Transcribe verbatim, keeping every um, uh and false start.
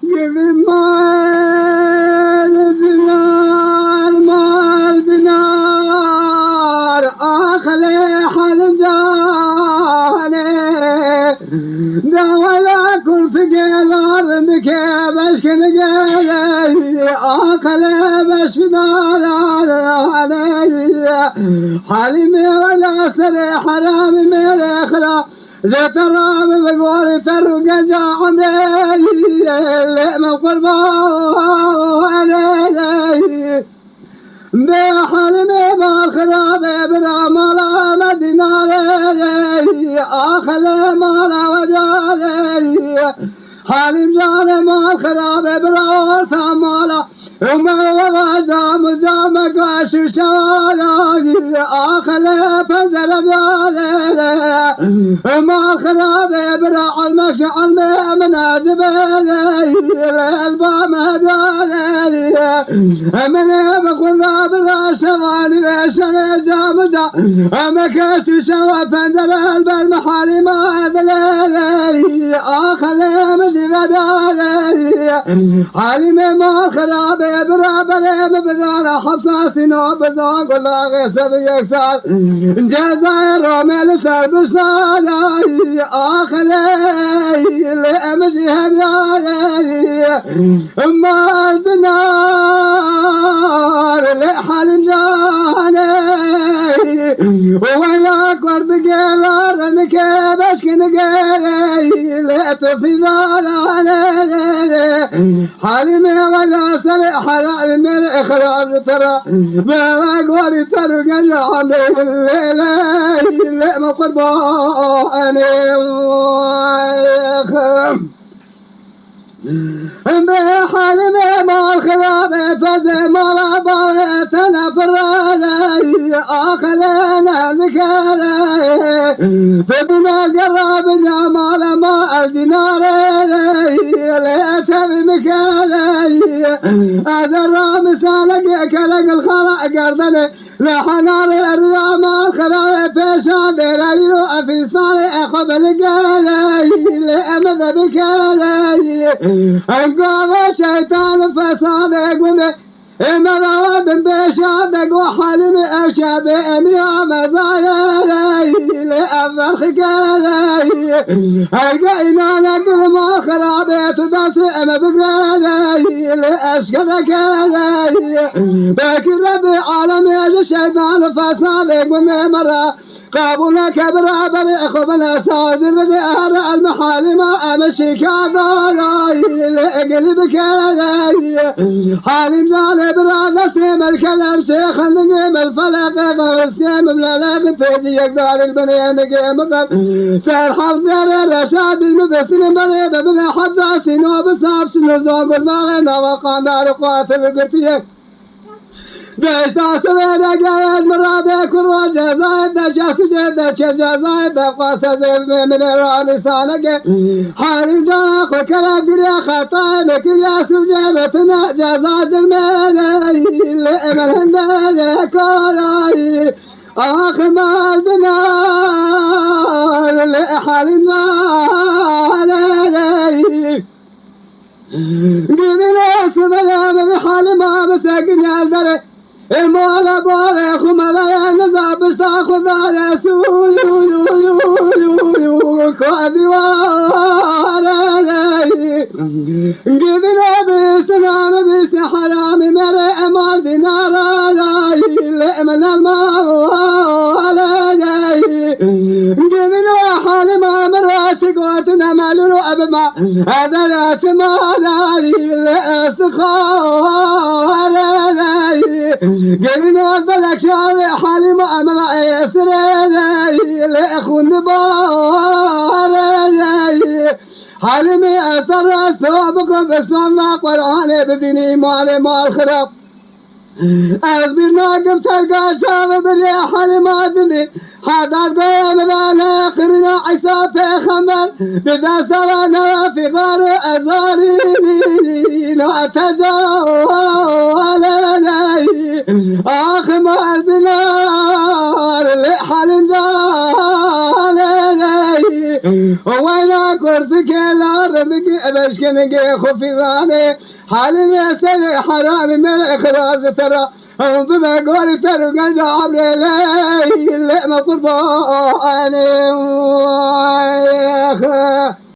Givî mal dinar, mal dinar, axilê Halim canê. Dawala kurtigê lar dike beşkin gelê, axilê beşkin gelê. Halimê wela serê heramî mêrê xira. Ji te re bi gorî te û genca emrê, lê min qurbanê. Bê Halimê mal xirabê bira mala me dînarê, axilê mala we carê. Halim canê mal xirabê bira orta mala. Ema wela cam cam kaş şarayî, axile pencere biyane. Ema xirabe bira almek şi alme min acibele. Elba me biyane. Emine bi xunda bira şevali ve şeve cam cam. Eme kaş şeva pencere elber mi halima edile. Axile mi zivede. Halîmê mal xirabe biraberê min bidana hepsa sîno bizan gulaxê sed û yek sal. Cezayê Romê li ser bişnayayî axilê lê em jî hemyayayî. Mal dinar lê Halîm canê. Wela kurdigê la renike beşkinigê lê tu fîzananê. Halîmê wela serê heramê li ixrar li te re. Bera gorî te û gel amê lê lê lê me qurbanê. Bê Halîmê mal xirabê pezê mala bavê te ne pirralê. Axilê ne nikere. Bibine gera binya mala ma ez jî narê. Lê tevî min kere. Ez ê ramisane ge kere gilxana gerdene. Li henarê riya mal xirarê pêşa dêreyî û efîsanê exwe biligere. Lê em de bikere. Engavê şeytan û fesadê gundê. Ê me dawa bin pêşa de go Halîmê ew şebê emiya me zayê. Lê ev verxikere. Herge înane girma xirabê tu destê eme bigere. Lê eşkere kere. Belkî Rebê alemê ji şeytan û fesadê gundê me re. Qebûl neke biraberê xwe bine sazî bidê here elmi Halîma em şîka dayayî lê egilî bikereyî. Halîm canê bira destê min kelem şê xendinê min feleqê xistê min leleq têcî yek darî binê nigê min ser hevzerê reşadî min destini berê bibine hezasî no bi saf şino zonguldaxê nava qandar û qatil girtiye. Deşta sivêne geret min rabê kuro cezayê de şesu cê de çe cezayê de qase zevmê min ê ranîsaneke. Harî cana xwe kere giriya xetayê min kiriya sûcê min tine ceza dirmêne. Lê min hinde lê karayî. Ax mal dinar lê halî naleyî. Gidine sibele min halima bi sekin eldere. Ê mala bare xumela ya niza bişta xudare su. Ko divare. Gidine bistine mi bistine harami mere emal dinara. Lê min alma. Gidine halima min ra çi gotine melûl û ebima. Evvela çima darî li estixare. Gerîna belek şarê halîma emela esirê li xûn dibare. Halîmê ez te rasta bikim bi sona Qur'anê bidînî malê mal xirab. Ez bir nakim terka şav birê Halîma dindî. Hadat goya min vane qirina Îsa pêxember. Bi desta vane fîgar û ezarî na teca aleley. Ax mal dinar lê Halîm caneley. Wayna Kurtikê la rindikî ebeşkinigê xufîzanê. Halime serê heramî me xirab ji te re. Ew bibe gorî te û gel de abrêley lê me qurbanê.